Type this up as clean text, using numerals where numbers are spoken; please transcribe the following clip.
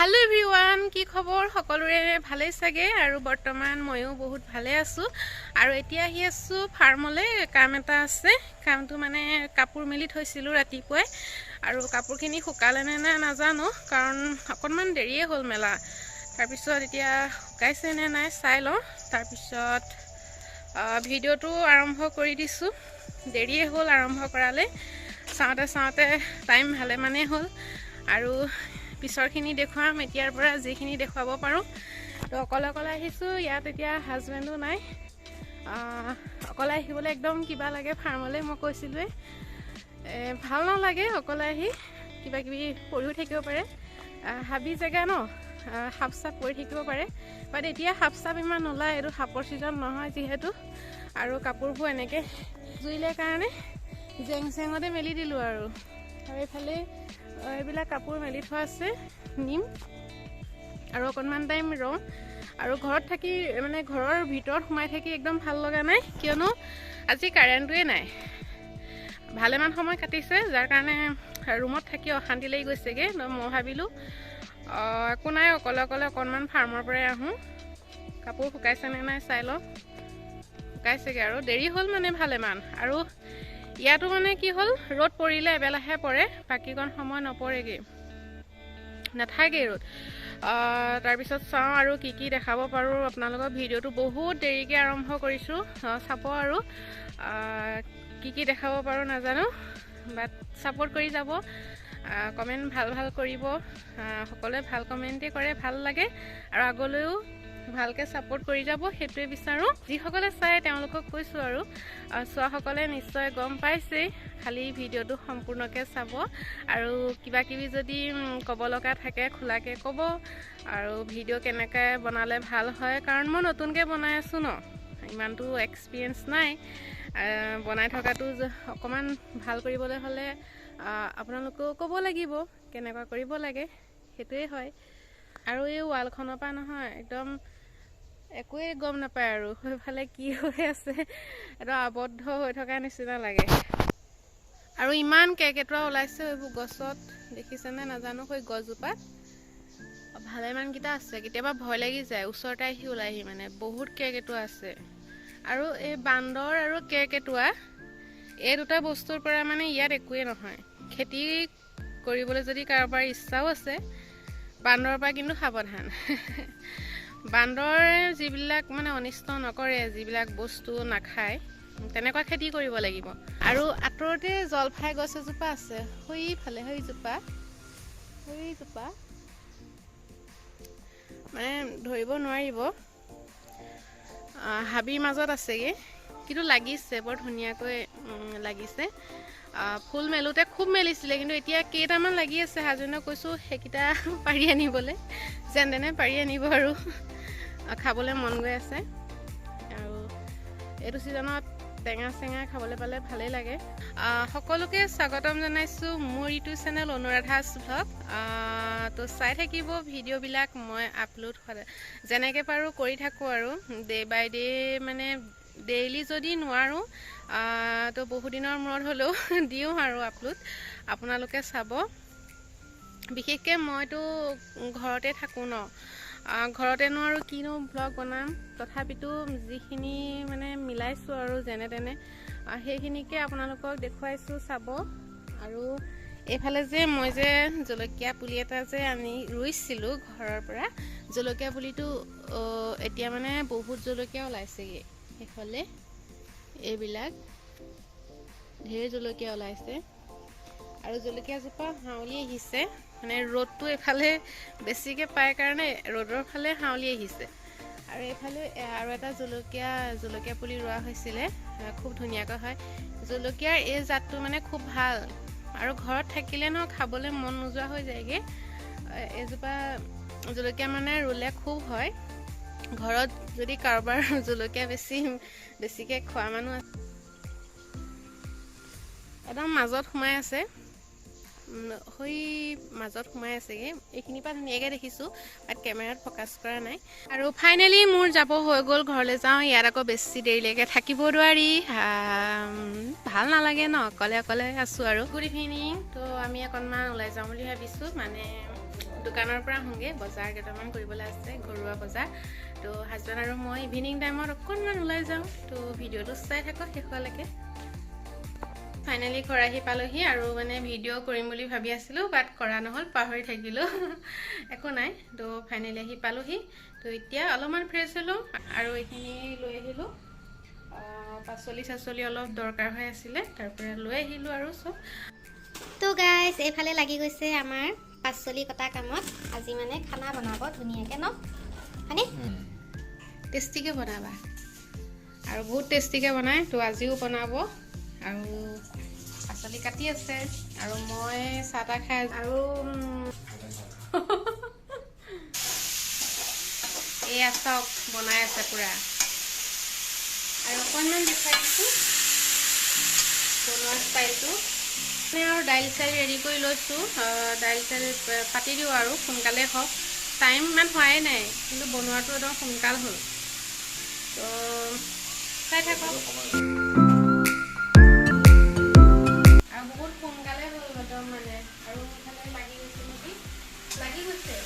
Hello' everyone, কি খবৰ সকলোৰে? ভালেই চাগে। আৰু বৰ্তমান ময়ো বহুত ভালে আছোঁ। আৰু এতিয়া আহি আছোঁ ফাৰ্মলৈ, কাম এটা আছে। কামটো মানে কাপোৰ মেলি থৈছিলোঁ ৰাতিপুৱাই, আৰু কাপোৰখিনি শুকালে নে নাই নাজানো, কাৰণ অকণমান দেৰিয়ে হ'ল মেলা। তাৰপিছত এতিয়া শুকাইছে নে নাই চাই লওঁ, তাৰপিছত ভিডিঅ'টো আৰম্ভ কৰি দিছোঁ। দেৰিয়ে হ'ল আৰম্ভ কৰালে, চাওঁতে চাওঁতে টাইম ভালেমানেই হ'ল। আৰু পিছৰখিনি দেখুৱাম এতিয়াৰ পৰা যিখিনি দেখুৱাব পাৰোঁ। তো অকলে অকলে আহিছোঁ ইয়াত, এতিয়া হাজবেণ্ডো নাই। অকলে আহিবলৈ একদম কিবা লাগে ফাৰ্মলৈ, মই কৈছিলোঁৱে ভাল নালাগে অকলে আহি, কিবা কিবি পৰিও থাকিব পাৰে। হাবি জেগা ন, সাপ চাপ পৰি থাকিব পাৰে। বাট এতিয়া সাপ চাপ ইমান নোলায়, এইটো সাপৰ ছিজন নহয় যিহেতু। আৰু কাপোৰবোৰ এনেকৈ জুইলে কাৰণে জেং চেঙতে মেলি দিলোঁ আৰু। আৰু এইফালে এইবিলাক কাপোৰ মেলি থোৱা আছে, নিম আৰু অকণমান টাইম ৰওঁ। আৰু ঘৰত থাকি মানে ঘৰৰ ভিতৰত সোমাই থাকি একদম ভাল লগা নাই, কিয়নো আজি কাৰেণ্টটোৱে নাই, ভালেমান সময় কাটিছে, যাৰ কাৰণে ৰুমত থাকি অশান্তি লাগি গৈছেগৈ। মই ভাবিলোঁ একো নাই, অকলে অকলে অকণমান ফাৰ্মৰ পৰাই আহোঁ। কাপোৰ শুকাইছে নে নাই চাই লওঁ, শুকাইছেগৈ। আৰু দেৰি হ'ল মানে ভালেমান। আৰু ইয়াতো মানে কি হ'ল, ৰ'দ পৰিলে এবেলাহে পৰে, বাকীকণ সময় নপৰেগৈ, নাথাকেই ৰ'দ। তাৰপিছত চাওঁ আৰু কি কি দেখাব পাৰোঁ আপোনালোকৰ। ভিডিঅ'টো বহুত দেৰিকৈ আৰম্ভ কৰিছোঁ, চাব আৰু কি কি দেখাব পাৰোঁ নাজানো, বাট ছাপোৰ্ট কৰি যাব, কমেণ্ট ভাল ভাল কৰিব। সকলোৱে ভাল কমেণ্টেই কৰে, ভাল লাগে। আৰু আগলৈও ভালকৈ ছাপোৰ্ট কৰি যাব, সেইটোৱে বিচাৰোঁ। যিসকলে চাই তেওঁলোকক কৈছোঁ, আৰু চোৱাসকলে নিশ্চয় গম পাইছেই, খালি ভিডিঅ'টো সম্পূৰ্ণকৈ চাব। আৰু কিবা কিবি যদি ক'ব লগা থাকে খোলাকৈ ক'ব, আৰু ভিডিঅ' কেনেকৈ বনালে ভাল হয়, কাৰণ মই নতুনকৈ বনাই আছোঁ ন, ইমানটো এক্সপিৰিয়েঞ্চ নাই। বনাই থকাটো অকণমান ভাল কৰিবলৈ হ'লে আপোনালোকেও ক'ব লাগিব কেনেকুৱা কৰিব লাগে, সেইটোৱেই হয়। আৰু এই ৱালখনৰ পৰা নহয় একদম একোৱেই গম নাপায় আৰু সেইফালে কি হৈ আছে, একদম আবদ্ধ হৈ থকা নিচিনা লাগে। আৰু ইমান কেৰ্কেটুৱা ওলাইছে এইবোৰ গছত, দেখিছেনে নাজানো, সেই গছজোপাত ভালেমানকেইটা আছে। কেতিয়াবা ভয় লাগি যায়, ওচৰতে আহি ওলাইহি, মানে বহুত কেৰ্কেটুৱা আছে। আৰু এই বান্দৰ আৰু কেৰ্কেটুৱা এই দুটা বস্তুৰ পৰা মানে ইয়াত একোৱেই নহয়। খেতি কৰিবলৈ যদি কাৰোবাৰ ইচ্ছাও আছে, বান্দৰৰ পৰা কিন্তু সাৱধান। বান্দৰে যিবিলাক মানে অনিষ্ট নকৰে, যিবিলাক বস্তু নাখায়, তেনেকুৱা খেতি কৰিব লাগিব। আৰু আঁতৰতে জলফাই গছ এজোপা আছে, সেইফালে সেইজোপা, সেইজোপা মানে ধৰিব নোৱাৰিব, হাবিৰ মাজত আছেগৈ, কিন্তু লাগিছে বৰ ধুনীয়াকৈ লাগিছে। ফুল মেলোতে খুব মেলিছিলে, কিন্তু এতিয়া কেইটামান লাগি আছে। হাজবেণ্ডক কৈছোঁ সেইকেইটা পাৰি আনিবলৈ, যেন তেনে পাৰি আনিব, আৰু খাবলৈ মন গৈ আছে। আৰু এইটো ছিজনত টেঙা চেঙা খাবলৈ পালে ভালেই লাগে। সকলোকে স্বাগতম জনাইছোঁ মোৰ ইউটিউব চেনেল অনুৰাধাছ ভ্লগ। তো চাই থাকিব ভিডিঅ'বিলাক, মই আপলোড সদায় যেনেকৈ পাৰোঁ কৰি থাকোঁ, আৰু ডে বাই ডে মানে ডেইলি যদি নোৱাৰোঁ তো বহুদিনৰ মূৰত হ'লেও দিওঁ আৰু আপলোড, আপোনালোকে চাব। বিশেষকৈ মইতো ঘৰতে থাকোঁ ন, ঘৰতেনো আৰু কিনো ভ্লগ বনাম, তথাপিতো যিখিনি মানে মিলাইছোঁ আৰু যেনে তেনে সেইখিনিকে আপোনালোকক দেখুৱাইছোঁ, চাব। আৰু এইফালে যে মই যে জলকীয়া পুলি এটা যে আনি ৰুইছিলোঁ ঘৰৰ পৰা, জলকীয়া পুলিটো এতিয়া মানে বহুত জলকীয়া ওলাইছেগৈ। সেইফালে এইবিলাক ঢেৰ জলকীয়া ওলাইছে। আৰু জলকীয়াজোপা হাউলি আহিছে, মানে ৰ'দটো এইফালে বেছিকৈ পায় কাৰণে ৰ'দৰ ফালে হাউলি আহিছে। আৰু এইফালে আৰু এটা জলকীয়া জলকীয়া পুলি ৰোৱা হৈছিলে, খুব ধুনীয়াকৈ হয়। জলকীয়াৰ এই জাতটো মানে খুব ভাল, আৰু ঘৰত থাকিলে ন খাবলৈ মন নোযোৱা হৈ যায়গৈ। এজোপা জলকীয়া মানে ৰুলে খুব হয়। ঘৰত যদি কাৰোবাৰ জলকীয়া বেছি বেছিকৈ খোৱা মানুহ আছে, একদম মাজত সোমাই আছে, সেই মাজত সোমাই আছেগৈ। এইখিনিৰ পৰা ধুনীয়াকৈ দেখিছোঁ, বাট কেমেৰাত ফ'কাছ কৰা নাই। আৰু ফাইনেলি মোৰ যাব হৈ গ'ল, ঘৰলৈ যাওঁ। ইয়াত আকৌ বেছি দেৰিলৈকে থাকিব নোৱাৰি, ভাল নালাগে ন, অকলে অকলে আছোঁ। আৰু গুড ইভিনিং। তো আমি অকণমান ওলাই যাওঁ বুলি ভাবিছোঁ, মানে দোকানৰ পৰা আহোঁগৈ। বজাৰ কেইটামান কৰিবলৈ আছে, ঘৰুৱা বজাৰ। তো হাজবেণ্ড আৰু মই ইভিনিং টাইমত অকণমান ওলাই যাওঁ। তো ভিডিঅ'টো চাই থাকক শেষলৈকে। ফাইনেলি ঘৰ আহি পালোহি আৰু মানে ভিডিঅ' কৰিম বুলি ভাবি আছিলোঁ, বাট কৰা নহ'ল, পাহৰি থাকিলোঁ। একো নাই। তো ফাইনেলি আহি পালোহি। তো এতিয়া অলপমান ফ্ৰেছ হ'লোঁ আৰু এইখিনি লৈ আহিলোঁ। পাচলি চাচলি অলপ দৰকাৰ হৈ আছিলে, তাৰ পৰা লৈ আহিলোঁ আৰু চব। তো গাইজ, এইফালে লাগি গৈছে আমাৰ পাচলি কটা কামত। আজি মানে খানা বনাব ধুনীয়াকৈ ন, হয়নে? টেষ্টিকৈ বনাবা আৰু বহুত টেষ্টিকৈ বনায়। তো আজিও বনাব আৰু পাচলি কাটি আছে আৰু মই চাহ তাহ খাই আৰু এয়া চাওক, বনাই আছে পূৰা। আৰু অকণমান দেখুৱাই দিছোঁ বনোৱা ষ্টাইলটো। মানে আৰু দাইল চাইল ৰেডি কৰি লৈছোঁ। দাইল চাইল পাতি দিওঁ আৰু সোনকালে হওক। টাইম ইমান হোৱাই নাই, কিন্তু বনোৱাটো একদম সোনকাল হ'ল। তো চাই থাকক। আৰু বহুত সোনকালে হ'ল একদম মানে। আৰু ইফালে লাগি গৈছে নেকি? লাগি গৈছে।